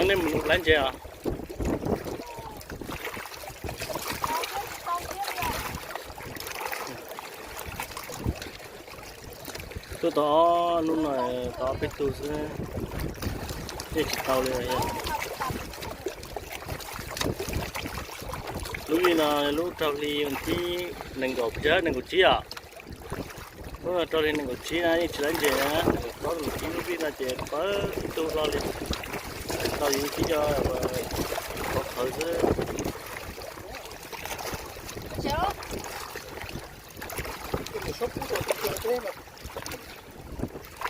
Nej mus laib ntses os. Tuaj tau ob hnub no, tau ob peb tug xwb, yeej tsis tau li. Lub vij no lub raug hli thib nees nkaum, nees nkaum tsib os. Lub no raug hli nees nkaum tsib na yeej tsis laib ntses na, nees nkaum plaub nees nkaum tsib lub vij no ces pawg tug hlo li. Tau yus tib co qhov qhawv xwb.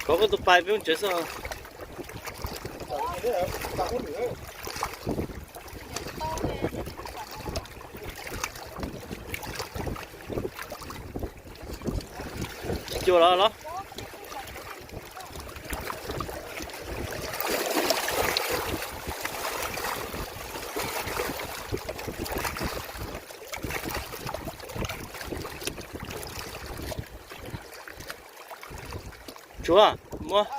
Kov koj tus pais peb mus tsev xwb. Tsis cuag los los. Tsuav, muab.